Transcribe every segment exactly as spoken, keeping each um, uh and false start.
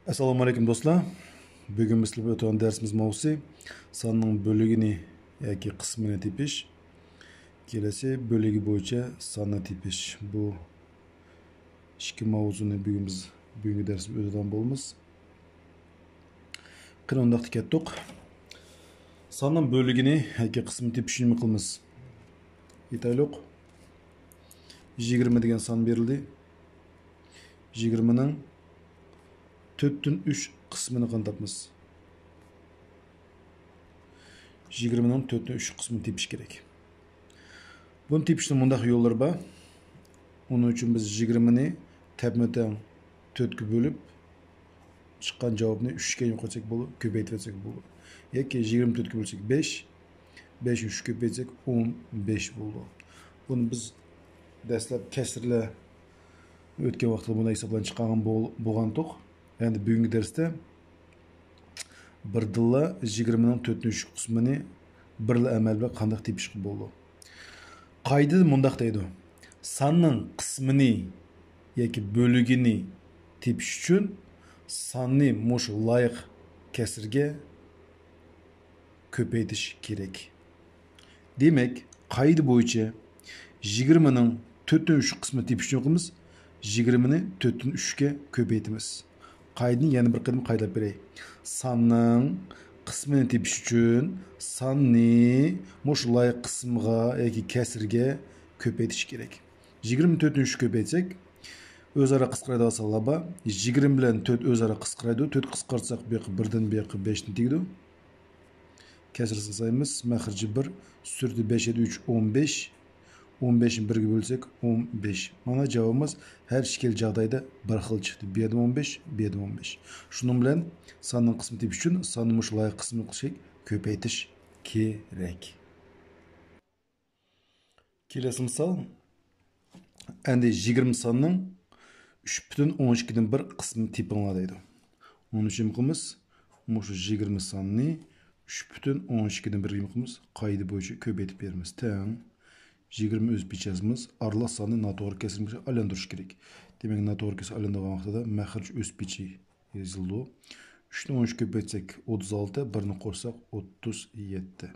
ئەسسالامۇ ئەلەيكۇم دوستلار. بۈگۈن بىز ئۆتىدىغان دەرسىمىز ماۋزۇسى ساننىڭ بۆلۈگىنى ياكى قىسمىنى تېپىش. كېلەسى بۆلۈگى بويىچە ساننى تېپىش. بۇ ئىككى ماۋزۇنى بۈگۈن بىز بۈگۈنكى دەرسىمىزدە ئۆتىدىغان بولىمىز. قېنى ئۇنداقتا كەتتۇق. ساننىڭ بۆلۈگىنى ياكى قىسمىنى تېپىش ئۈچۈن نېمە قىلىمىز؟ ئېيتايلۇق. يىگىرمە دېگەن سان بېرىلدى. يىگىرمىنىڭ تۆتتىن ئۈچ قىسمىنى قانداق تاپىمىز؟ يىگىرمىنىڭ تۆتتىن ئۈچ قىسمىنى تېپىش كېرەك. بۇنى تېپىشنىڭ مۇنداق يوللىرى بار. ئۇنىڭ ئۈچۈن بىز يىگىرمىنى تەپمۇ تەڭ تۆتكە بۆلۈپ، چىققان جاۋابنى ئۈچكە يوقاتساق بولىدۇ، كۆپەيتىۋەتسەك بولىدۇ. ياكى يىگىرمە تۆتكە بۆلسەك بەش، بەشنى ئۈچكە كۆپەيتسەك ئون بەش بولىدۇ. بۇنى بىز دەسلەپ كەسىرلەر ئۆتكەن ۋاقىتتا بۇنداق ھېسابلارنى چىقارغان بول-، بولغانتۇق. ئەمدى بۈگۈنكى دەرستە بىردىنلا يىگىرمىنىڭ تۆتتىن ئۈچ قىسمىنى بىرلا ئەمەل بىلەن قانداق تېپىشقا بولىدۇ؟ قائىدىدە مۇنداق دەيدۇ: ساننىڭ قىسمىنى ياكى بۆلۈگىنى تېپىش ئۈچۈن ساننى مۇشۇ لايىق كەسىرگە كۆپەيتىش كېرەك. دېمەك، قائىدە بويىچە يىگىرمىنىڭ تۆتتىن ئۈچ قىسمىنى تېپىش ئۈچۈن قىلىمىز، يىگىرمىنى تۆتتىن ئۈچكە كۆپەيتىمىز. قائىدىنى يەنە بىر قېتىم قايتىلاپ بېرەي. ساننىڭ قىسمىنى تېپىش ئۈچۈن ساننى مۇشۇ لايىق قىسىمغا ياكى كەسىرگە كۆپەيتىش كېرەك. يىگىرمە تۆتنى ئۈچكە كۆپەيتسەك، ئۆزئارا قىسقىرايدىغان سانلار بار. يىگىرمە بىلەن تۆت ئۆزئارا قىسقىرايدۇ. تۆت قىسقارتساق، بۇ ياققا بىردىن بۇ ياققا بەشتىن تېگىدۇ. كەسرىسىنى سايمىز. مەخرىجى بىر، سۈرىتى بەش يەتتە ئۈچ، ئون بەش. ئون بەشنى بىرگە بۆلسەك، ئون بەش. مانا جاۋابىمىز ھەر ئىككىلا جاغدايدا بىر خىل چىقتى. بۇ يەردىمۇ ئون بەش، بۇ يەردىمۇ ئون بەش. شۇنىڭ بىلەن ساننىڭ قىسمىنى تېپىش ئۈچۈن ساننى مۇشۇ لايىق قىسمىنى قىلىش كۆپەيتىش كېرەك. كېلەسى مىسال. ئەندى يىگىرمە ساننىڭ ئۈچ پۈتۈن ئوندىن ئىككىدىن بىر قىسمىنى تېپىڭلار دەيدۇ. ئۇنىڭ ئۈچۈن نېمە قىلىمىز؟ مۇشۇ يىگىرمە ساننى ئۈچ پۈتۈن ئوندىن ئىككىدىن بىرگە نېمە قىلىمىز؟ قائىدە بويىچە كۆپەيتىپ بېرىمىز. تەڭ يىگىرمە ئۆز پېچى يازىمىز. ئارىلىق ساننى ناتوغرا كەسىرگە ئايلاندۇرۇش كېرەك. دېمەك، ناتوغرا كەسىرگە ئايلاندۇرغان ۋاقتىدا مەخرەج ئۆز پېچى يېزىلىدۇ. ئۈچنى ئون ئۈچكە كۆپەيتسەك، ئوتتۇز ئالتە، بىرنى قوشساق، ئوتتۇز يەتتە.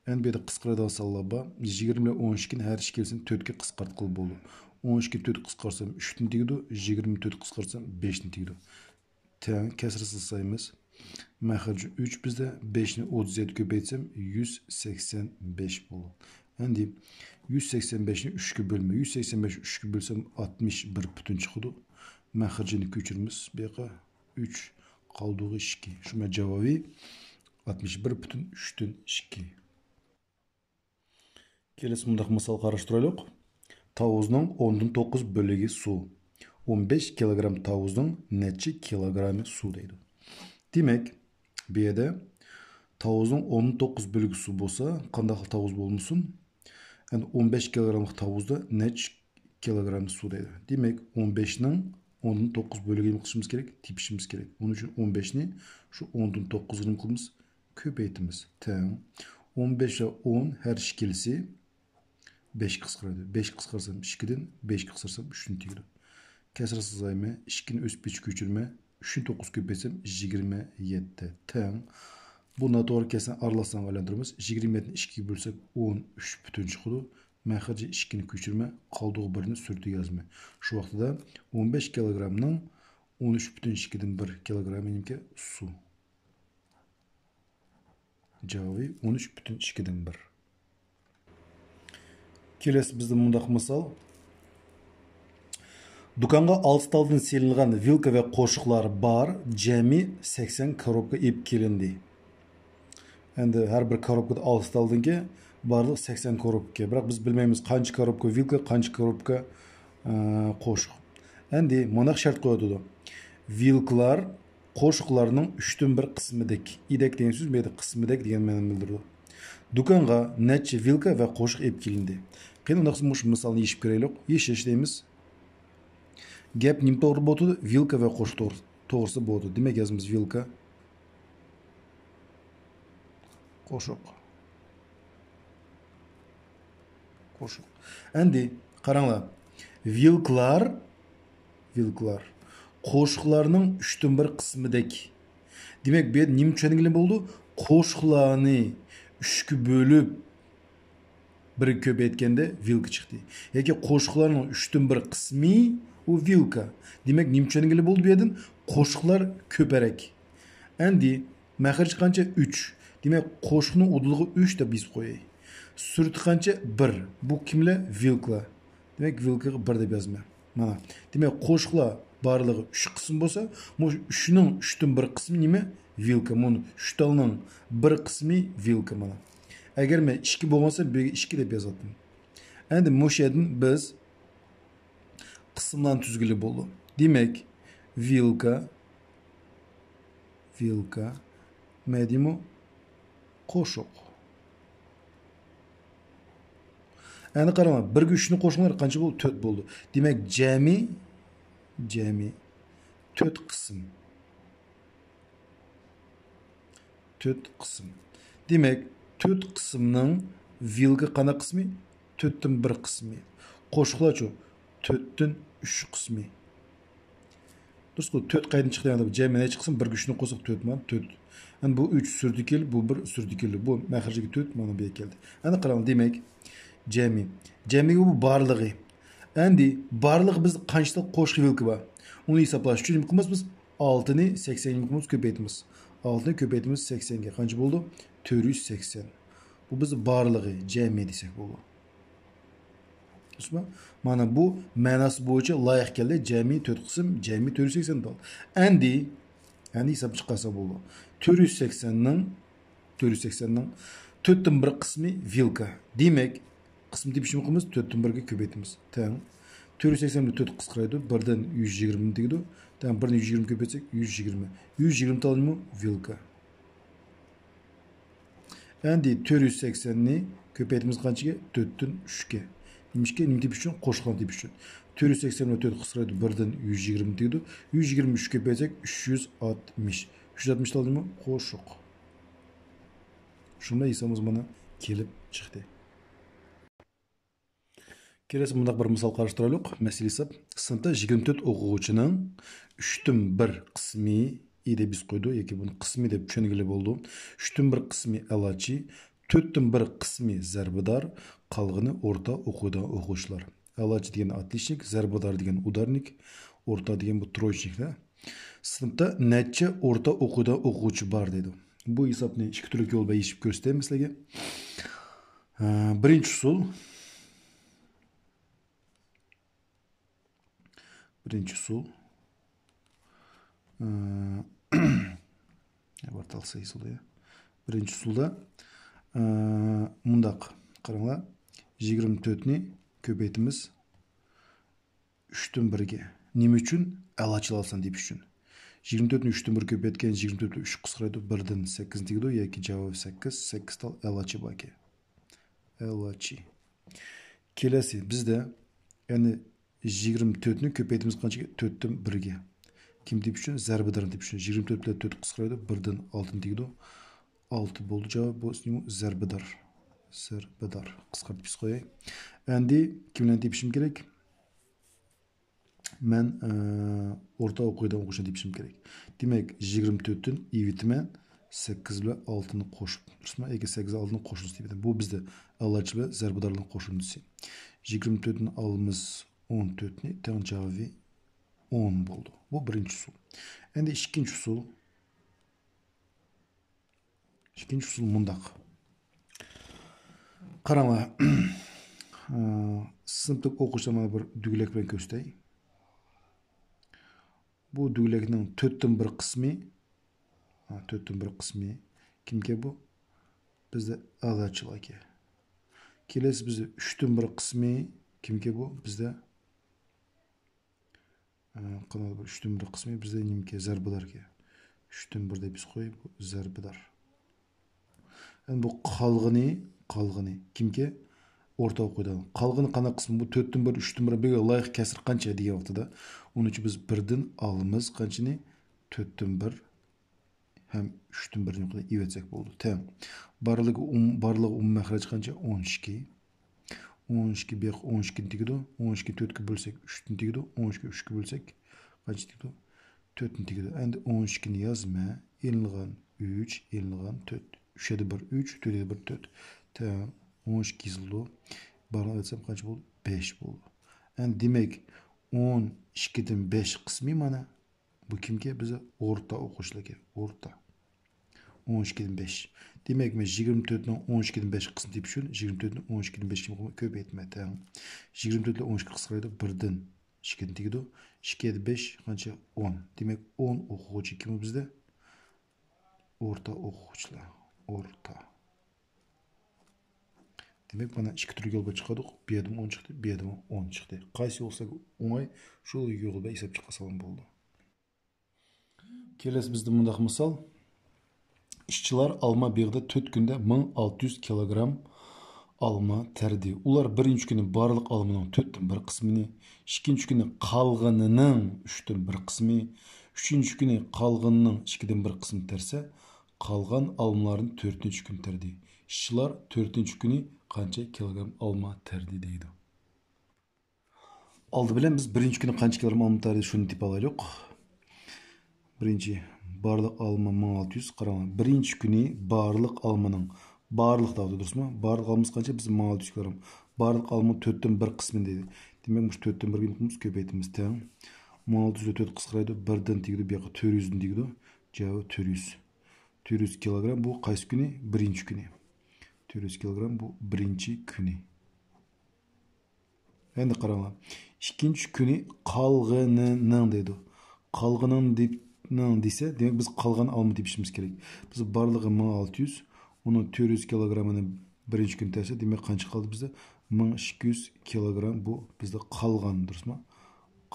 ئەمدى بۇ يەردە قىسقىرايدىغان سانلار بار. يىگىرمە بىلەن ئون ئىككىنى ھەر ئىككىلىسىنى تۆتكە قىسقارتقىلى بولىدۇ. ئون ئىككىنى تۆتكە قىسقارتسام، ئۈچتىن تېگىدۇ، يىگىرمىنى تۆتكە قىسقارتسام، بەشتىن تېگىدۇ. تەڭ كەسرىسىنى سايمىز. مەخرىجى ئۈچ بىزدە، بەشنى ئوتتۇز يەتتە كۆپەيتسەم، يۈز سەكسەن بەش بولىدۇ. ئەمدى يۈز سەكسەن بەشنى ئۈچكە بۆلمە. يۈز سەكسەن بەشنى ئۈچكە بۆلسەم، ئاتمىش بىر پۈتۈن چىقىدۇ. مەخرىجىنى كۆچۈرىمىز. بۇ ياققا ئۈچ، قالدۇقى ئىككى. شۇ بىلەن جاۋابى ئاتمىش بىر پۈتۈن ئۈچتىن ئىككى. كېلىسى مۇنداق مىسال قاراشتۇرايلۇق. تاۋۇزنىڭ ئوندىن توققۇز بۆلىكى سۇ. ئون بەش كىلوگرام تاۋۇزنىڭ نەچچە كىلوگرامى سۇ دەيدۇ. دېمەك، بۇ يەردە تاۋۇزنىڭ ئوندىن توققۇز بۆلىكى سۇ بولسا، قانداق تاۋۇز بولمىسۇن؟ ئەمدى ئون بەش كىلوگراملىق تاۋۇزدا نەچچە كىلوگرام سۇ دەيدۇ. دېمەك، ئون بەشنىڭ ئوندىن توققۇز بۆلىكىنى قىلىشىمىز كېرەك، تېپىشىمىز كېرەك. ئۇنىڭ ئۈچۈن ئون بەشنى شۇ ئوندىن توققۇزغا نېمە قىلىمىز؟ كۆپەيتىمىز. تەڭ ئون بەش ۋە ئون ھەر ئىككىلىسى بەشكە قىسقىرايدۇ. بەشكە قىسقارسام، ئىككىدىن، بەشكە قىسقارسام، ئۈچتىن تېگىدۇ. كەسرىسىنى سايمى، ئىككىنى ئۆز پېچىگە كۆچۈرمە، ئۈچنى توققۇزغا كۆپەيتسەم، يىگىرمە يەتتە. تەڭ. بۇ ناتوغرا كەسىرنى ئارىلىق سانغا ئايلاندۇرىمىز. يىگىرمە يەتتىنى ئىككىگە بۆلسەك، ئون ئۈچ پۈتۈن چىقىدۇ. مەخرىجى ئىككىنى كۆچۈرمە، قالدۇقى بىرنى سۈرىتىگە يازىمەن. شۇ ۋاقتىدا ئون بەش كىلوگرامنىڭ ئون ئۈچ پۈتۈن ئىككىدىن بىر كىلوگرامى نېمىكەن؟ سۇ. جاۋابى ئون ئۈچ پۈتۈن ئىككىدىن بىر. كېلەسى بىزدە مۇنداق مىسال. دۇكانغا ئالتە تالدىن سېلىنغان ۋىلكا ۋە قوشۇقلار بار جەمئىي سەكسەن كوروپكا ئېلىپ كېلىندى. ئەمدى ھەر بىر كوروپكىدا ئالتە تالدىنكى بارلىق سەكسەن كوروپكا. بىراق بىز بىلمەيمىز قانچە كوروپكا ۋىلكا، قانچە كوروپكا، ئە، قوشۇق. ئەمدى مۇنداق شەرت قويۇۋاتىدۇ. ۋىلكىلار قوشۇقلارنىڭ ئۈچتىن بىر قىسمىدەك. ئىدەك دېگەن سۆز بۇ يەردە قىسمىدەك دېگەن مەنىنى بىلدۈرىدۇ. دۇكانغا نەچچە ۋىلكا ۋە قوشۇق ئېلىپ كېلىندى. قېنى، ئۇنداق بولسا مۇشۇ مىسالنى يېشىپ كۆرەيلۇق. يېشىش دەيمىز. گەپ نېمە توغرا بولىدۇ؟ ۋىلكا ۋە قوشۇق توغرا-، توغرىسىدا بولىدۇ. دېمەك، يازىمىز ۋىلكا. قوشۇق. قوشۇق. ئەمدى قاراڭلار. ۋىلكىلار، ۋىلكىلار قوشۇقلارنىڭ ئۈچتىن بىر قىسمىدەك. دېمەك، بۇ يەردە نېمە چۈشەنگىلى بولىدۇ؟ قوشۇقلارنى ئۈچكە بۆلۈپ، بىرگە كۆپەيتكەندە ۋىلكا چىقتى. ياكى قوشۇقلارنىڭ ئۈچتىن بىر قىسمى، ئۇ ۋىلكا. دېمەك، نېمە چۈشەنگىلى بولدى بۇ يەردىن؟ قوشۇقلار كۆپرەك. ئەندى مەخرەج قانچە؟ ئۈچ. دېمەك، قوشۇقنىڭ ئۇدۇللۇقى ئۈچ دەپ يېزىپ قوياي. سۈرئىتى قانچە؟ بىر. بۇ كىملەر؟ ۋىلكىلار. دېمەك، ۋىلكىغا بىر دەپ يازىمەن. مانا. دېمەك، قوشۇقلار بارلىقى ئۈچ قىسىم بولسا، مۇشۇ ئۈچنىڭ ئۈچتىن بىر قىسمى نېمە؟ ۋىلكا. مۇنۇ ئۈچ تالنىڭ بىر قىسمى ۋىلكا مانا. ئەگەر مەن ئىككى بولغانسا، بۇ يەرگە ئىككى دەپ يازاتتىم. ئەندى مۇشۇ يەردىن بىز قىسىملارنى تۈزگىلى بولىدۇ. دېمەك، ۋىلكا، ۋىلكا، مەدىمۇ قوشۇق. ئەنە قاراڭلار، بىرگە ئۈچنى قوشۇڭلار، قانچە بولدى؟ تۆت بولدى. دېمەك، جەمئىي، جەمئىي تۆت قىسىم. تۆت قىسىم. دېمەك، تۆت قىسىمنىڭ ۋىلكا قانداق قىسمى؟ تۆتتىن بىر قىسمى. قوشۇقلارچۇ؟ تۆتتىن ئۈچ قىسمى. دۇرۇسقۇ، تۆت قەيەردىن چىقتى؟ يەنى جەمئىي نەچچە قىسىم؟ بىرگە ئۈچنى قوشساق تۆت، مانا تۆت. ئەمدى بۇ ئۈچ سۈرىدە كېلىپ، بۇ بىر سۈرىدە كېلىدۇ. بۇ مەخرەجدىكى تۆت، مانا بۇ يەرگە كەلدى. ئەنە قاراڭ، دېمەك، جەمئىي. جەمئىي بۇ بارلىقى. ئەمدى بارلىقى بىز قانچىلىك قوشۇق ۋىلكا بار؟ ئۇنى ھېسابلاش ئۈچۈن نېمە قىلىمىز بىز؟ ئالتىنى سەكسەنگە نېمە قىلىمىز؟ كۆپەيتىمىز. ئالتىنى كۆپەيتىمىز سەكسەنگە. قانچە بولىدۇ؟ تۆت يۈز سەكسەن. بۇ بىز بارلىقى، جەمئىي دېسەك بولىدۇ. دۇرۇسمۇ؟ مانا بۇ مەناسى بويىچە لايىق كەلدى. جەمئىي تۆت قىسىم، جەمئىي تۆت يۈز سەكسەن تال. ئەندى، ئەندى ھېساب چىقارسا بولىدۇ. تۆت يۈز سەكسەننىڭ، تۆت يۈز سەكسەننىڭ تۆتتىن بىر قىسمى ۋىلكا. دېمەك، قىسىم تېپىش نېمە قىلىمىز؟ تۆتتىن بىرگە كۆپەيتىمىز. تەڭ. تۆت يۈز سەكسەن بىلەن تۆت قىسقىرايدۇ. بىردىن يۈز يىگىرمە دېگىدۇ. تەڭ بىردىن يۈز يىگىرمە كۆپەيتسەك، يۈز يىگىرمە. يۈز يىگىرمە تالمۇ ۋىلكا. ئەندى تۆت يۈز سەكسەننى كۆپەيتىمىز قانچىگە؟ تۆتتىن ئۈچكە. نېمىشقا؟ نېمە تېپىش ئۈچۈن؟ قوشۇقلارنى تېپىش ئۈچۈن. تۆت يۈز سەكسەن بىلەن تۆت قىسقىرايدۇ، بىردىن يۈز يىگىرمە دېگىدۇ. يۈز يىگىرمە ئۈچ كۆپەيتسەك، ئۈچ يۈز ئاتمىش. ئۈچ يۈز ئاتمىش تالدىمۇ؟ قوشۇق. شۇنداق ھېسابىمىز مانا كېلىپ چىقتى. كېلەسى مۇنداق بىر مىسال قاراشتۇرايلۇق. مەسىلە ھېساب. سىنىپتا يىگىرمە تۆت ئوقۇغۇچىنىڭ ئۈچتىن بىر قىسمى، ئى دەپ يېزىپ قويدۇ ياكى بۇنى قىسمى دەپ چۈشەنگىلى بولىدۇ. ئۈچتىن بىر قىسمى ئەلاچى، تۆتتىن بىر قىسمى زەربىدار، قالغىنى ئورتا ئوقۇيدىغان ئوقۇغۇچىلار. ئەلاچى دېگەن ئاتلىچنىك، زەربىدار دېگەن ئۇدارنىك، ئورتا دېگەن بۇ ترويچنىكلەر. سىنىپتا نەچچە ئورتا ئوقۇيدىغان ئوقۇغۇچى بار دەيدۇ. بۇ ھېسابنى ئىككى تۈرلۈك يول بىلەن يېشىپ كۆرسىتەي سىلەرگە. ھە، بىرىنچى ئۇسۇل. بىرىنچى ئۇسۇل. ئە، بىر تالسا ئۇسۇلى. بىرىنچى ئۇسۇلدا، ئە، مۇنداق. قاراڭلار. يىگىرمە تۆتنى كۆپەيتىمىز ئۈچتىن بىرگە. نېمە ئۈچۈن؟ ئەلاچىلار سانى تېپىش ئۈچۈن. يىگىرمە تۆتنى ئۈچتىن بىر كۆپەيتكەن، يىگىرمە تۆتتىن ئۈچ قىسقىرايدۇ، بىردىن سەككىزنى تېگىدۇ ياكى جاۋابى سەككىز، سەككىز تال ئەلاچى باركەن. ئەلاچى. كېلەسى بىزدە، يەنى يىگىرمە تۆتنى كۆپەيتىمىز قانچىگە؟ تۆتتىن بىرگە. كىم تېپىش ئۈچۈن؟ زەربىدارنى تېپىش ئۈچۈن. يىگىرمە تۆت بىلەن تۆت قىسقىرايدۇ، بىردىن ئالتىنى تېگىدۇ. ئالتە بولدى جاۋاب. بۇ نېمە؟ زەربىدار. زەربىدار. قىسقارتىپ يېزىپ قوياي. ئەندى كىملەرنى تېپىشىم كېرەك؟ مەن، ئە، ئورتا ئوقۇيدىغان ئوقۇغۇچىنى تېپىشىم كېرەك. دېمەك، يىگىرمە تۆتتىن ئېلىۋېتىمەن، سەككىز بىلەن ئالتىنى قوشۇپ، دۇرۇسمۇ؟ ياكى سەككىز ئالتىنى قوشۇلمىسى دېيىمەن. بۇ بىزدە ئەلاچى بىلەن زەربىدارلارنىڭ قوشۇلمىسى. يىگىرمە تۆتتىن ئالىمىز ئون تۆتنى، تەڭ جاۋابى ئون بولدى. بۇ بىرىنچى ئۇسۇل. ئەندى ئىككىنچى ئۇسۇل. ئىككىنچى ئۇسۇل مۇنداق. قاراڭلار. ئە، سىنىپتا ئوقۇغۇچىلار مانا بىر دۈگىلەك بىلەن كۆرسىتەي. بۇ دۈگىلەكنىڭ تۆتتىن بىر قىسمى، ھە، تۆتتىن بىر قىسمى كىمكەن بۇ؟ بىزدە ئەلاچىلاركەن. كېلەسى بىزدە ئۈچتىن بىر قىسمى كىمكەن بۇ؟ بىزدە، ئە، قانداق بىر ئۈچتىن بىر قىسمى بىزدە نېمىكەن؟ زەربىداركەن. ئۈچتىن بىر دەپ يېزىپ قوياي، بۇ زەربىدار. ئەمدى بۇ قالغىنى، قالغىنى كىمكى؟ ئورتا ئوقۇيدىغان. قالغىنى قانداق قىسمى؟ بۇ تۆتتىن بىر، ئۈچتىن بىر، بىر لايىق كەسرى قانچە دېگەن ۋاقتىدا، ئۇنىڭ ئۈچۈن بىز بىردىن ئالىمىز قانچىنى؟ تۆتتىن بىر ھەم ئۈچتىن بىرنى يۇقىرى ئېلىۋەتسەك بولىدۇ. تەڭ. بارلىقى ئوم-، بارلىق ئومۇمىي مەخرەج قانچە؟ ئون ئىككى. ئون ئىككى بىر ئون ئىككىنى تېگىدۇ. ئون ئىككى تۆتكە بۆلسەك، ئۈچتىن تېگىدۇ. ئون ئىككى ئۈچكە بۆلسەك، قانچە تېگىدۇ؟ تۆتنى تېگىدۇ. ئەمدى ئون ئىككىنى يازىمەن. ئېلىنغان ئۈچ، ئېلىنغان تۆت. ئۈچ يەردە بىر ئۈچ، تۆت يەردە بىر تۆت. تەڭ ئون ئىككى يېزىلىدۇ. بارلىق ئېلىپ ئۆتسەم قانچە بولدى؟ بەش بولدى. ئەمدى دېمەك، ئون ئىككىدىن بەش قىسمى مانا. بۇ كىمكەن؟ بىز ئورتا ئوقۇغۇچىلاركەن. ئورتا. ئون ئىككىدىن بەش. دېمەك، مەن يىگىرمە تۆتنىڭ ئون ئىككىدىن بەش قىسمى تېپىش ئۈچۈن، يىگىرمە تۆتنى ئون ئىككىدىن بەش قىسمى كۆپەيتىمەن. تەڭ. يىگىرمە تۆت بىلەن ئون ئىككى قىسقىرايدۇ، بىردىن ئىككىدىن تېگىدۇ. ئىككى يەردە بەش، قانچە؟ ئون. دېمەك، ئون ئوقۇغۇچى كىم بىزدە؟ ئورتا ئوقۇغۇچىلار. ئورتا. دېمەك، مانا ئىككى تۈرگە يول بېرىپ چىقاردۇق. بۇ يەردىمۇ ئون چىقتى، بۇ يەردىمۇ ئون چىقتى. قايسى بولسا ئوڭاي، شۇ يولغا بېرىپ ھېساب چىقارساڭلار بولىدۇ. كېلەسى بىزدە مۇنداق مىسال. ئىشچىلار ئالما بېغىدا تۆت كۈندە مىڭ ئالتە يۈز كىلوگرام ئالما تەردى. ئۇلار بىرىنچى كۈنى بارلىق ئالمىنىڭ تۆتتىن بىر قىسمىنى، ئىككىنچى كۈنى قالغىنىنىڭ ئۈچتىن بىر قىسمى، ئۈچىنچى كۈنى قالغىنىنىڭ ئىككىدىن بىر قىسمىنى تەرسە، قالغان ئالمىلارنى تۆتىنچى كۈنى تەردى. ئىشچىلار تۆتىنچى كۈنى قانچە كىلوگرام ئالما تەردى دەيدۇ. ئالدى بىلەن بىز بىرىنچى كۈنى قانچە كىلوگرام ئالما تەردى، شۇنى تېپىپ ئالايلۇق. بىرىنچى، بارلىق ئالما مىڭ ئالتە يۈز. قاراڭلار، بىرىنچى كۈنى بارلىق ئالمىنىڭ، بارلىق دەۋاتىدۇ، دۇرۇسمۇ؟ بارلىق ئالمىسى قانچە؟ بىز مىڭ ئالتە يۈز كىلوگرام. بارلىق ئالما تۆتتىن بىر قىسمى دېدى. دېمەك، مۇشۇ تۆتتىن بىرگە نېمە قىلىمىز؟ كۆپەيتىمىز، تەڭ. مىڭ ئالتە يۈز تۆت قىسقىرايدۇ، بىردىن تېگىدۇ، بۇ ياققا تۆت يۈزدىن تېگىدۇ. جاۋابى تۆت يۈز. تۆت يۈز كىلوگرام، بۇ قايسى كۈنى؟ بىرىنچى كۈنى. تۆت يۈز كىلوگرام، بۇ بىرىنچى كۈنى. ئەمدى قاراڭلار. ئىككىنچى كۈنى قالغىنىنىڭ دەيدۇ. قالغىنىنىڭ دېسە، دېمەك، بىز قالغان ئالما تېپىشىمىز كېرەك. بىز بارلىقى مىڭ ئالتە يۈز، ئۇنىڭ تۆت يۈز كىلوگرامىنى بىرىنچى كۈنى تەرسە، دېمەك، قانچە قالدى بىزدە؟ مىڭ ئىككى يۈز كىلوگرام بۇ بىزدە قالغان، دۇرۇسمۇ؟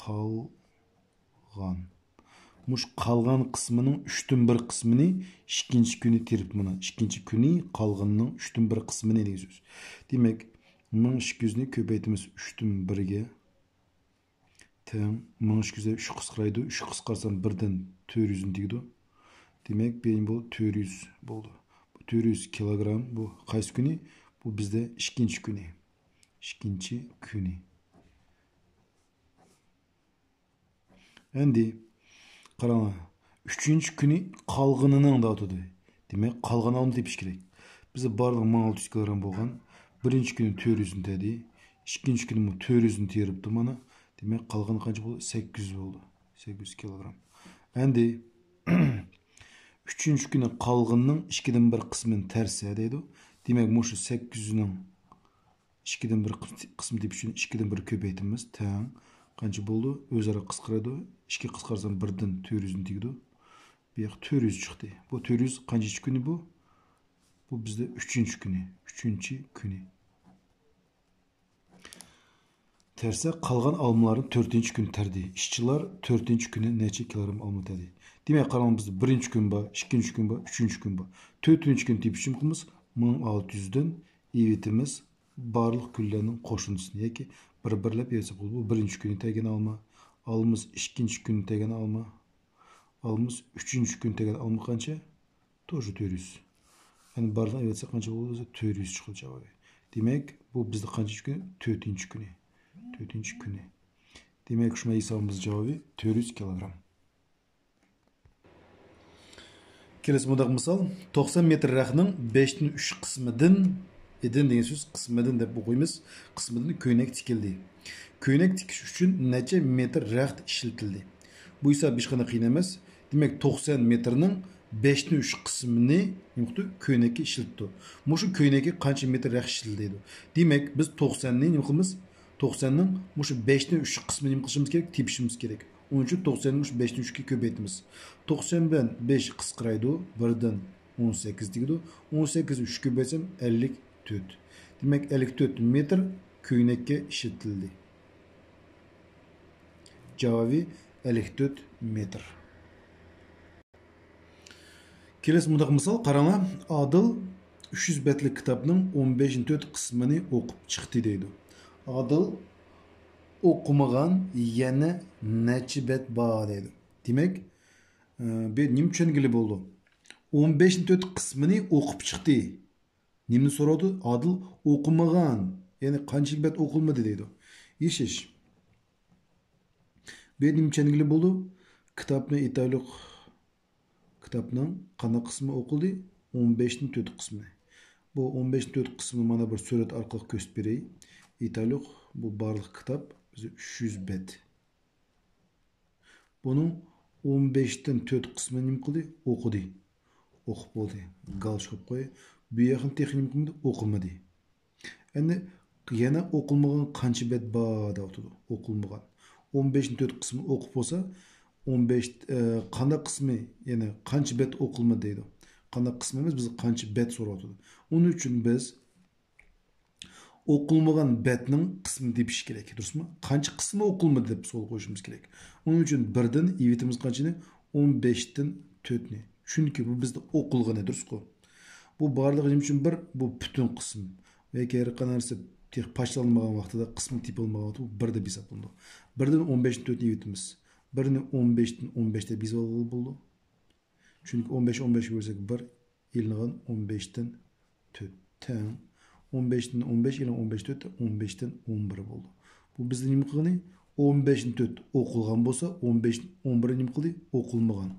قالغان. مۇشۇ قالغان قىسمىنىڭ ئۈچتىن بىر قىسمىنى ئىككىنچى كۈنى تېرىپ، مانا، ئىككىنچى كۈنى قالغىنىنىڭ ئۈچتىن بىر قىسمىنى دېگەن سۆز. دېمەك، مىڭ ئىككى يۈزنى كۆپەيتىمىز ئۈچتىن بىرگە. تەڭ مىڭ ئىككى يۈز ئۈچ قىسقىرايدۇ. ئۈچ قىسقارسام بىردىن تۆت يۈزدىن تېگىدۇ. دېمەك، بۇ بولدى تۆت يۈز بولدى. بۇ تۆت يۈز كىلوگرام، بۇ قايسى كۈنى؟ بۇ بىزدە ئىككىنچى كۈنى. ئىككىنچى كۈنى. ئەمدى قاراڭلار، ئۈچىنچى كۈنى قالغىنىنىڭ دەۋاتىدۇ. دېمەك، قالغان ئالما تېپىش كېرەك. بىزدە بارلىق مىڭ ئالتە يۈز كىلوگرام بولغان. بىرىنچى كۈنى تۆت يۈزنى تەردى. ئىككىنچى كۈنىمۇ تۆت يۈزنى تېرىپتۇ مانا. دېمەك، قالغىنى قانچە بولدى؟ سەككىز يۈز بولدى. سەككىز يۈز كىلوگرام. ئەمدى ئۈچىنچى كۈنى قالغىنىنىڭ ئىككىدىن بىر قىسمىنى تەرسە دەيدۇ. دېمەك، مۇشۇ سەككىز يۈزنىڭ ئىككىدىن بىر قىسمى تېپىش ئۈچۈن ئىككىدىن بىر كۆپەيتىمىز، تەڭ. قانچە بولىدۇ؟ ئۆزئارا قىسقىرىدۇ. ئىككى قىسقارسام بىردىن تۆت يۈزنى تېگىدۇ. بۇ ياق تۆت يۈز چىقتى. بۇ تۆت يۈز قانچىنچى كۈنى بۇ؟ بۇ بىزدە ئۈچىنچى كۈنى. ئۈچىنچى كۈنى. تەرسە قالغان ئالمىلارنى تۆتىنچى كۈنى تەردى. ئىشچىلار تۆتىنچى كۈنى نەچچە كىلوگرام ئالما تەردى؟ دېمەك، قاراڭ، بىزدە بىرىنچى كۈن بار، ئىككىنچى كۈن بار، ئۈچىنچى كۈن بار. تۆتىنچى كۈنى تېپىش ئۈچۈن قىلىمىز، مىڭ ئالتە يۈزدىن ئېلىۋېتىمىز بارلىق كۈنلەرنىڭ قوشۇندىسىنى ياكى بىر-بىرلەپ ئېلىۋەتسەك بولىدۇ. بۇ بىرىنچى كۈنى تەرگەن ئالما، ئالىمىز ئىككىنچى كۈنى تەرگەن ئالما، ئالىمىز ئۈچىنچى كۈنى تەرگەن ئالما قانچە؟ توشى تۆت يۈز. يەنى بارلىقىنى ئېلىۋەتسەك قانچە بولىدۇ؟ تۆت يۈز چىقىدۇ جاۋابى. دېمەك، بۇ بىزدە قانچىنچى كۈنى؟ تۆتىنچى كۈنى. تۆتىنچى كۈنى. دېمەك، شۇنداق ھېسابىمىز جاۋابى تۆت يۈز كىلوگرام. كېلەسى مۇنداق مىسال، توقسان مېتىر رەختنىڭ بەشتىن ئۈچ قىسمىدىن، ئىدىن دېگەن سۆز، قىسمىدىن دەپ ئوقۇيمىز، قىسمىدىن كۆينەك تىكىلدى. كۆينەك تىكىش ئۈچۈن نەچچە مېتىر رەخت ئىشلىتىلدى؟ بۇ ھېساب ھېچقانداق قىيىن ئەمەس. دېمەك، توقسان مېتىرنىڭ بەشتىن ئۈچ قىسمىنى نېمە قىپتۇ؟ كۆينەككە ئىشلىتىپتۇ. مۇشۇ كۆينەككە قانچە مېتىر رەخت ئىشلىتىلدى دەيدۇ. دېمەك، بىز توقساننى نېمە قىلىمىز؟ توقساننىڭ مۇشۇ بەشتىن ئۈچ قىسمىنى نېمە قىلىشىمىز كېرەك؟ تېپىشىمىز كېرەك. ئۇنىڭ ئۈچۈن توقساننى مۇشۇ بەشتىن ئۈچكە كۆپەيتىمىز. توقسان بىلەن بەش قىسقىرايدۇ، بىردىن ئون سەككىز تېگىدۇ. ئون سەككىزنى ئۈچكە كۆپەيتسەم، ئەللىك تۆت. دېمەك، ئەللىك تۆت مېتىر كۆينەككە ئىشلىتىلدى. جاۋابى ئەللىك تۆت مېتىر. كېلەسى مۇنداق مىسال، قاراڭلار. ئادىل ئۈچ يۈز بەتلىك كىتابنىڭ ئون بەشتىن تۆت قىسمىنى ئوقۇپ چىقتى دەيدۇ. ئادىل ئوقۇمىغان يەنە نەچچە بەت بار دەيدۇ. دېمەك، ئە، بۇ نېمە چۈشەنگىلى بولىدۇ؟ ئون بەشتىن تۆت قىسمىنى ئوقۇپ چىقتى. نېمىنى سورايدۇ؟ ئادىل ئوقۇمىغان، يەنى قانچىلىك بەت ئوقۇلمىدى دەيدۇ. يېشىش. بۇ يەردە نېمە چۈشەنگىلى بولىدۇ؟ كىتابنى ئېيتايلۇق، كىتابنىڭ قانداق قىسمى ئوقۇلدى؟ ئون بەشتىن تۆت قىسمى. بۇ ئون بەشتىن تۆت قىسمىنى مانا بىر سۈرەت ئارقىلىق كۆرسىتىپ بېرەي. ئېيتايلۇق، بۇ بارلىق كىتاب بىز ئۈچ يۈز بەت. بۇنىڭ ئون بەشتىن تۆت قىسمىنى نېمە قىلدى؟ ئوقۇدى. ئوقۇپ بولدى. گالىش قويۇپ قوي. بۇ ياقنى تېخى نېمە قىلمىدى؟ ئوقۇمىدى. ئەمدى يەنە ئوقۇلمىغان قانچە بەت بار دەۋاتىدۇ. ئوقۇلمىغان. ئون بەشتىن تۆت قىسمى ئوقۇپ بولسا، ئون بەش، ئە، قانداق قىسمى، يەنى قانچە بەت ئوقۇلمىدى دەيدۇ. قانداق قىسمى ئەمەس، بىز قانچە بەت سوراۋاتىدۇ. ئۇنىڭ ئۈچۈن بىز ئوقۇلمىغان بەتنىڭ قىسمىنى تېپىش كېرەك، دۇرۇسمۇ؟ قانچە قىسمى ئوقۇلمىدى دەپ سوئال قويۇشىمىز كېرەك. ئۇنىڭ ئۈچۈن بىردىن ئېۋىتىمىز قانچىنى؟ ئون بەشتىن تۆتنى. چۈنكى بۇ بىزدە ئوقۇلغىنى، دۇرۇسقۇ؟ بۇ بارلىقى نېمە ئۈچۈن بىر؟ بۇ پۈتۈن قىسىم. ياكى ھەر قانداق نەرسە تېخى پاچتالانمىغان ۋاقتىدا، قىسمى تېپىلمىغان ۋاقتىدا بۇ بىر دەپ ھېسابلىنىدۇ. بىردىن ئون بەشتىن تۆتنى ئېۋىتىمىز. بىرنى ئون بەشتىن ئون بەش دەپ يېزىۋالغىلى بولىدۇ. چۈنكى ئون بەش، ئون بەشكە بۆلسەك بىر، ئېلىنغان ئون بەشتىن تۆت تەڭ. ئون بەشتىن ئون بەش ئېلىنغان ئون بەش تۆت، ئون بەشتىن ئون بىر بولدى. بۇ بىزدە نېمە قىلغىنى؟ ئون بەشتىن تۆت ئوقۇلغان بولسا، ئون بەشتىن ئون بىر نېمە قىلدى؟ ئوقۇلمىغان.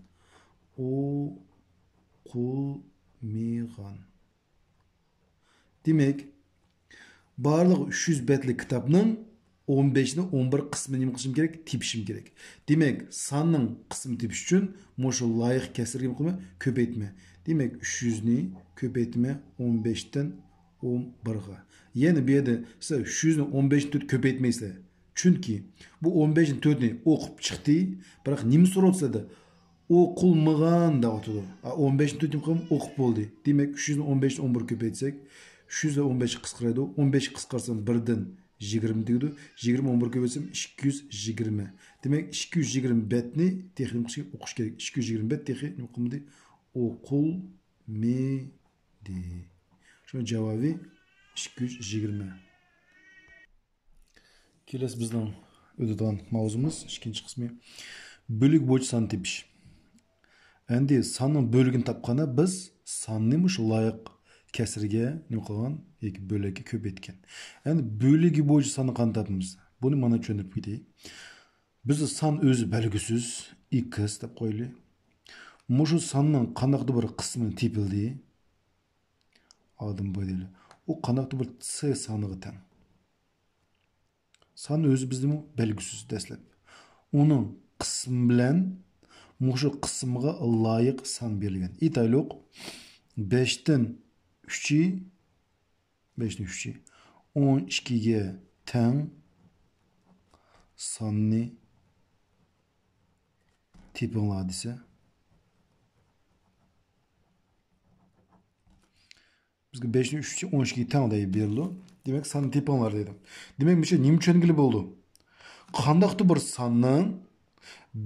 ئوقۇلمىغان. دېمەك، بارلىقى ئۈچ يۈز بەتلىك كىتابنىڭ ئون بەشتىن ئون بىر قىسمىنى نېمە قىلىشىم كېرەك؟ تېپىشىم كېرەك. دېمەك، ساننىڭ قىسمىنى تېپىش ئۈچۈن مۇشۇ لايىق كەسىرگە نېمە قىلىمەن؟ كۆپەيتىمەن. دېمەك، ئۈچ يۈزنى كۆپەيتىمەن ئون بەشتىن ئون بىرغا. يەنى بۇ يەردە سىلەر ئۈچ يۈزنى ئون بەشتىن تۆت كۆپەيتمەيسىلەر. چۈنكى بۇ ئون بەشتىن تۆتنى ئوقۇپ چىقتى، بىراق نېمە سوراۋاتىدۇ؟ ئوقۇلمىغان دەۋاتىدۇ. ئا، ئون بەشتىن تۆتنى قىلىپ ئوقۇپ بولدى. دېمەك، ئۈچ يۈزنى ئون بەشتىن ئون بىرگە كۆپەيتسەك، ئۈچ يۈز ئون بەشكە قىسقىرايدۇ. ئون بەشكە قىسقارتسام، بىردىن يىگىرمە تېگىدۇ. يىگىرمە ئون بىرگە كۆپەيتسەم، ئىككى يۈز يىگىرمە. دېمەك، ئىككى يۈز يىگىرمە بەتنى تېخى نېمە قىلىش كېرەك؟ ئوقۇش كېرەك. ئىككى يۈز يىگىرمە بەت تېخى نېمە قىلمىدى؟ ئوقۇلمىدى. شۇنىڭ جاۋابى ئىككى يۈز يىگىرمە. كېلەسى بىزنىڭ ئۆتىدىغان ماۋزۇمىز، ئىككىنچى قىسمى، بۆلۈك بويىچە سان تېپىش. ئەمدى ساننىڭ بۆلۈكىنى تاپقاندا، بىز ساننى مۇشۇ لايىق كەسىرگە نېمە قىلغان ياكى بۆلەككە كۆپەيتكەن. ئەمدى بۆلۈكى بويىچە ساننى قانداق تاپىمىز؟ بۇنى مانا چۈشەندۈرۈپ كېتەي. بىزدە سان ئۆزى بەلگۈسىز، ئېكس دەپ قويىلى. مۇشۇ ساننىڭ قانداقتۇر بىر قىسمى تېپىلدى. ئادىم بۇ دەيلى. ئۇ قانداقتۇر بىر سى سانىغا تەڭ. سان ئۆزى بىزدىمۇ بەلگۈسىز دەسلەپ. ئۇنىڭ قىسمى بىلەن مۇشۇ قىسىمغا لايىق سان بېرىلگەن. ئېيتايلۇق، بەشتىن ئۈچى، بەشتىن ئۈچى ئون ئىككىگە تەڭ ساننى تېپىڭلار دېسە، بىزگە بەشنىڭ ئۈچى ئون ئىككىگە تەڭ دەپ بېرىلىدۇ. دېمەك، ساننى تېپىڭلار دەيدۇ. دېمەك، مۇشۇ نېمە چۈشەنگىلى بولىدۇ؟ قانداقتۇر بىر ساننىڭ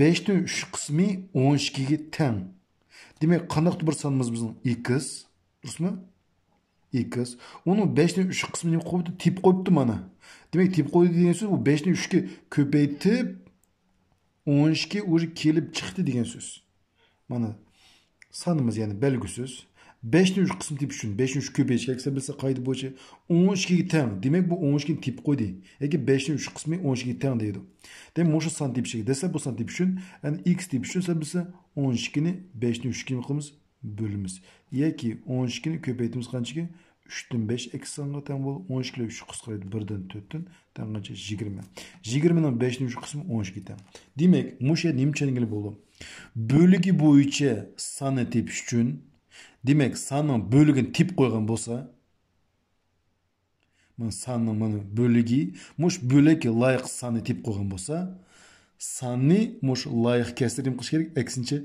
بەشتىن ئۈچ قىسمى ئون ئىككىگە تەڭ. دېمەك، قانداقتۇر بىر سانىمىز بىزنىڭ ئېكس، دۇرۇسمۇ؟ ئېكس. ئۇنىڭ بەشتىن ئۈچ قىسمىنى نېمە قىلىپتۇ؟ تېپىپ قويۇپتۇ مانا. دېمەك، تېپىپ قويدى دېگەن سۆز، ئۇ بەشتىن ئۈچكە كۆپەيتىپ، ئون ئىككى ئۇجى كېلىپ چىقتى دېگەن سۆز. مانا، سانىمىز، يەنى بەلگۈسىز. بەشتىن ئۈچ قىسمى تېپىش ئۈچۈن، بەشتىن ئۈچ كۆپەيتىش كېرەك، سەن بىلسە قائىدە بويىچە ئون ئىككىگە تەڭ. دېمەك، بۇ ئون ئىككىنى تېپىپ قويدى. ياكى بەشتىن ئۈچ قىسمى ئون ئىككىگە تەڭ دەيدۇ. دېمەك، مۇشۇ سان تېپىش كېرەك. دەسلەپ بۇ سان تېپىش ئۈچۈن، يەنى ئېكس تېپىش ئۈچۈن، سەن بىلسە ئون ئىككىنى بەشتىن ئۈچكە نېمە قىلىمىز؟ بۆلىمىز. ياكى ئون ئىككىنى كۆپەيتىمىز قانچىكى؟ ئۈچتىن بەش ئېكس سانغا تەڭ بولىدۇ. ئون ئىككى ئۈچ قىسقىرايدۇ. بىردىن تۆتتىن تەڭ قانچە؟ يىگىرمە. يىگىرمىنىڭ بەشتىن ئۈچ قىسمى ئون ئىككىگە تەڭ. دېمەك، مۇشۇ يەردە نېمە چۈشەنگىلى بولىدۇ؟ بۆلۈكى بويىچە ساننى تېپىش ئۈچۈن، دېمەك، ساننىڭ بۆلۈكىنى تېپىپ قويغان بولسا، مانا ساننىڭ مانا بۆلۈكى، مۇشۇ بۆلەككە لايىق ساننى تېپىپ قويغان بولسا، ساننى مۇشۇ لايىق كەسىرگە نېمە قىلىش كېرەك؟ ئەكسىنچە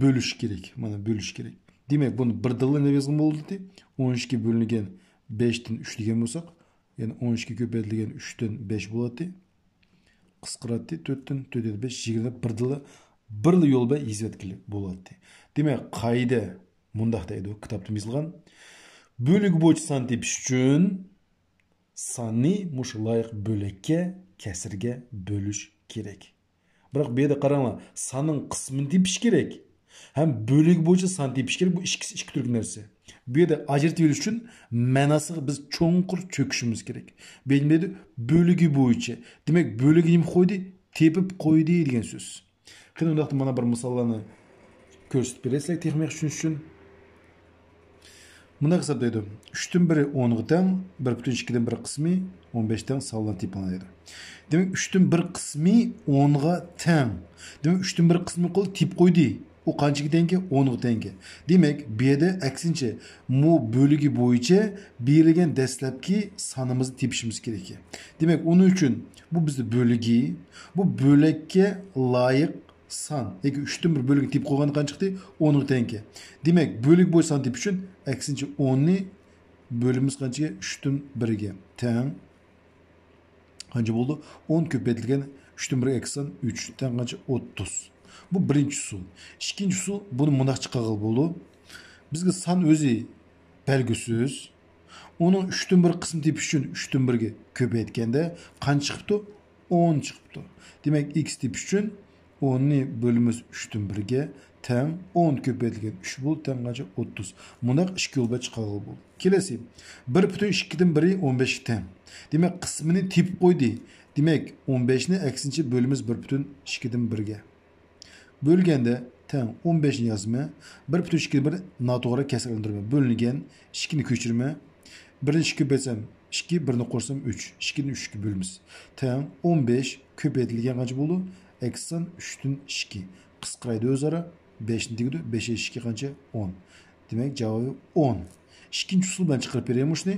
بۆلۈش كېرەك. مانا بۆلۈش كېرەك. دېمەك، بۇنى بىردىنلا نېمە يازغىلى بولاتتى؟ ئون ئىككى بۆلۈنگەن بەشتىن ئۈچ دېگەن بولساق، يەنى ئون ئىككى كۆپەيتىلگەن ئۈچتىن بەش بولاتتى. قىسقىراتتى، تۆتتىن، تۆت يەتتە بەش، يىگىرمە، بىردىنلا، بىرلا يول بىلەن يېزىۋەتكىلى بولاتتى. دېمەك، قائىدە مۇنداق دەيدۇ، كىتابتا يېزىلغان. بۆلۈك بويىچە سان تېپىش ئۈچۈن ساننى مۇشۇ لايىق بۆلەككە، كەسىرگە بۆلۈش كېرەك. بىراق بۇ يەردە قاراڭلار، ساننىڭ قىسمىنى تېپىش كېرەك ھەم بۆلۈك بويىچە سان تېپىش كېرەك. بۇ ئىككىسى ئىككى تۈرلۈك نەرسە. بۇ يەردە ئاجرىتىۋېلىش ئۈچۈن مەناسىغا بىز چوڭقۇر چۆكۈشىمىز كېرەك. بۇ يەردە بۆلۈكى بويىچە. دېمەك، بۆلۈكى نېمە قويدى؟ تېپىپ قويدى دېگەن سۆز. قېنى، ئۇنداقتا مانا بىر مىساللارنى كۆرسىتىپ بېرەي سىلەرگە تېخىمۇ ياخشى چۈشىنىش ئۈچۈن. مۇنداق ھېسابلايدۇ. ئۈچتىن بىرى ئونغا تەڭ، بىر پۈتۈن ئىككىدىن بىر قىسمى ئون بەش تەڭ سانلارنى تېپىڭ دەيدۇ. دېمەك، ئۈچتىن بىر قىسمى ئونغا تەڭ. دېمەك، ئۈچتىن بىر قىسمى قىلىپ تېپىپ قويدى. ئۇ قانچىگە تەڭكى؟ ئونغا تەڭكى. دېمەك، بۇ يەردە ئەكسىنچە، مۇ بۆلۈگى بويىچە بېرىلگەن دەسلەپكى سانىمىزنى تېپىشىمىز كېرەك. دېمەك، ئۇنىڭ ئۈچۈن بۇ بىزدە بۆلۈگى، بۇ بۆلەككە لايىق سان ياكى ئۈچتىن بىر بۆلۈكنى تېپىپ قويغاندا قانچە چىقتى؟ ئونغا تەڭكى. دېمەك، بۆلۈك بويىچە سان تېپىش ئۈچۈن ئەكسىنچە ئوننى بۆلىمىز قانچىگە؟ ئۈچتىن بىرگە تەڭ. قانچە بولدى؟ ئون كۆپەيتىلگەن ئۈچتىن بىرگە ئەكس سان ئۈچ تەڭ قانچە؟ ئوتتۇز. بۇ بىرىنچى ئۇسۇل. ئىككىنچى ئۇسۇل، بۇنى مۇنداق چىقارغىلى بولىدۇ. بىزگە سان ئۆزى بەلگۈسىز. ئۇنىڭ ئۈچتىن بىر قىسمى تېپىش ئۈچۈن ئۈچتىن بىرگە كۆپەيتكەندە قانچە چىقىپتۇ؟ ئون چىقىپتۇ. دېمەك، ئىكس تېپىش ئۈچۈن ئوننى بۆلىمىز ئۈچتىن بىرگە تەڭ ئون كۆپەيتىلگەن ئۈچ بولدى، تەڭ قانچە؟ ئوتتۇز. مۇنداق ئىككى يول بىلەن چىقارغىلى بولىدۇ. كېلەسى، بىر پۈتۈن ئىككىدىن بىرى ئون بەشكە تەڭ. دېمەك، قىسمىنى تېپىپ قويدى. دېمەك، ئون بەشنى ئەكسىنچە بۆلىمىز بىر پۈتۈن ئىككىدىن بىرگە. بۆلگەندە تەڭ ئون بەشنى يازىمەن. بىر پۈتۈن ئىككىدىن بىر ناتوغرا كەسىرلەندۈرىمەن. بۆلۈنگەن، ئىككىنى كۆچۈرىمەن. بىرنى ئىككىگە كۆپەيتسەم ئىككى، بىرنى قوشسام ئۈچ. ئىككىدىن ئۈچكە بۆلىمىز. تەڭ ئون بەش كۆپەيتىلگەن قانچە بولىدۇ؟ ئەكس سان ئۈچتىن ئىككى. قىسقىرايدۇ ئۆزئارا. بەشنى تېگىدۇ. بەش ئىككى قانچە؟ ئون. دېمەك، جاۋابى ئون. ئىككىنچى ئۇسۇل بىلەن چىقىرىپ بېرەي مۇشۇنى.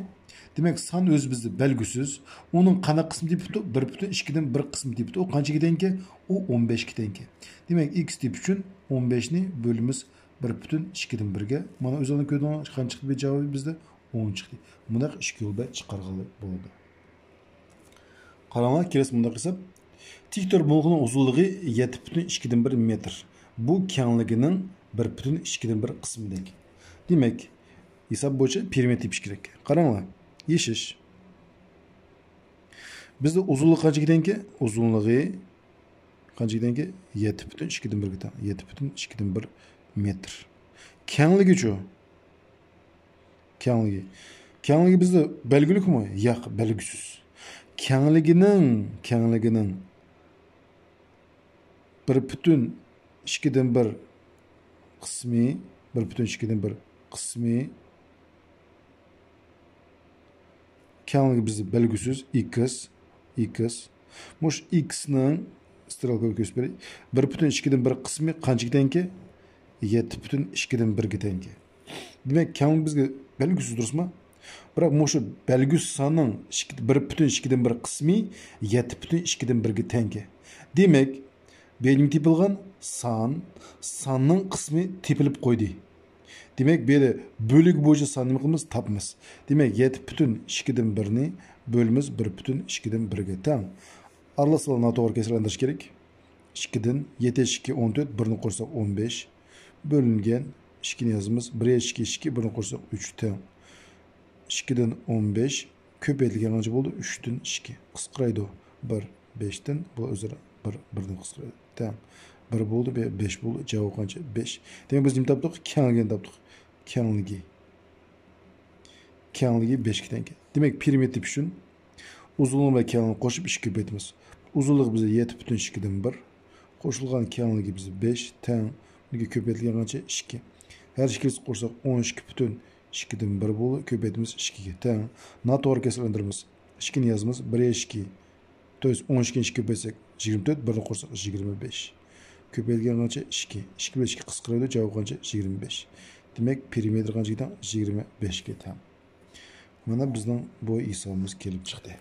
دېمەك، سان ئۆزى بىزدە بەلگۈسىز. ئۇنىڭ قانداق قىسمى تېپىپتۇ؟ بىر پۈتۈن ئىككىدىن بىر قىسمى تېپىپتۇ. ئۇ قانچىگە تەڭكى؟ ئۇ ئون بەشكە تەڭكى. دېمەك، ئىكس تېپىش ئۈچۈن ئون بەشنى بۆلىمىز بىر پۈتۈن ئىككىدىن بىرگە. مانا ئۆزۈڭلار كۆردۈڭلار، قانچە چىقتى بۇ جاۋابى بىزدە؟ ئون چىقتى. مۇنداق ئىككى يول بىلەن چىقارغىلى بولىدۇ. قاراڭلار، كېلەسى مۇنداق ھېساب. تىك تور بۇلغىنىڭ ئۇزۇنلۇقى يەتتە پۈتۈن ئىككىدىن بىر مېتىر. بۇ كەڭلىكىنىڭ بىر پۈتۈن ئىككىدىن بىر قىسمىدەك. دېمەك، ھېساب بويىچە پېرىمېتىر تېپىش كېرەك. قاراڭلار، يېشىش. بىزدە ئۇزۇنلۇقى قانچىگە تەڭكى؟ ئۇزۇنلۇقى قانچىگە تەڭكى؟ يەتتە پۈتۈن ئىككىدىن بىرگە تەڭ. يەتتە پۈتۈن ئىككىدىن بىر مېتىر. كەڭلىكىچۇ؟ كەڭلىكى. كەڭلىكى بىزدە بەلگىلىكمۇ؟ ياق، بەلگىسىز. كەڭلىكىنىڭ، كەڭلىكىنىڭ بىر پۈتۈن ئىككىدىن بىر قىسمى، بىر پۈتۈن ئىككىدىن بىر قىسمى. كەڭلىكى بىزدە بەلگىسىز، ئىكس، ئىكس. مۇشۇ ئىكسنىڭ سترېلكىغا كۆرسىتىپ بېرەي. بىر پۈتۈن ئىككىدىن بىر قىسمى قانچىگە تەڭكى؟ يەتتە پۈتۈن ئىككىدىن بىرگە تەڭكى. دېمەك، كەڭلىك بىزگە بەلگىسىز، دۇرۇسمۇ؟ بىراق مۇشۇ بەلگىسىز ساننىڭ ئىككى، بىر پۈتۈن ئىككىدىن بىر قىسمى يەتتە پۈتۈن ئىككىدىن بىرگە تەڭكى. دېمەك، بۇ يەردىن تېپىلغان سان، ساننىڭ قىسمى تېپىلىپ قويدى. دېمەك، بۇ يەردە بۆلۈك بويىچە ساننى نېمە قىلىمىز؟ تاپىمىز. دېمەك، يەتتە پۈتۈن ئىككىدىن بىرنى بۆلىمىز بىر پۈتۈن ئىككىدىن بىرگە تەڭ. ئارىلىسىغا ناتوغرا كەسىرلەندۈرۈش كېرەك. ئىككىدىن يەتتە ئىككى ئون تۆت، بىرنى قوشساق ئون بەش. بۆلۈنگەن، ئىككىنى يازىمىز. بىر ئىككى ئىككى، بىرنى قوشساق ئۈچ تەڭ. ئىككىدىن ئون بەش كۆپەيتىلگەن قانچە بولدى؟ ئۈچتىن ئىككى. قىسقىرايدۇ. بىر، بەشتىن بۇ ئۆزئارا بىر، بىردىن قىسقىرايدۇ. تەڭ. بىر بولدى، بە-، بەش بولدى. جاۋاب قانچە؟ بەش. دېمەك، بىز نېمە تاپتۇق؟ كەڭلىكىنى تاپتۇق. كەڭلىكى. كەڭلىكى بەشكە تەڭكەن. دېمەك، پېرىمېتىر تېپىش ئۈچۈن ئۇزۇنلۇقى بىلەن كەڭلىكنى قوشۇپ ئىككىگە كۆپەيتىمىز. ئۇزۇنلۇقى بىزدە يەتتە پۈتۈن ئىككىدىن بىر. قوشۇلغان كەڭلىكى بىزدە بەش تەڭ. بۇنىڭكى كۆپەيتىلگەن قانچە؟ ئىككى. ھەر ئىككىلىسىنى قوشساق ئون ئىككى پۈتۈن ئىككىدىن بىر بولدى. كۆپەيتىمىز ئىككىگە تەڭ. ناتوغرا كەسىرلەندۈرىمىز. ئىككىنى يازىمىز. بىر ئىككى. تۆت، ئون ئىككىنى ئىككىگە كۆپەيتسەك يىگىرمە تۆت، بىرنى قوشساق يىگىرمە بەش. كۆپەيتىلگەن قانچە؟ ئىككى. ئىككى بىلەن ئىككى قىسقىرايدۇ، جاۋاب قانچە؟ يىگىرمە بەش. دېمەك، پېرىمېتىر قانچىگە تەڭ؟ يىگىرمە بەشكە تەڭ. مانا بىزنىڭ بۇ ھېسابىمىز كېلىپ چىقتى.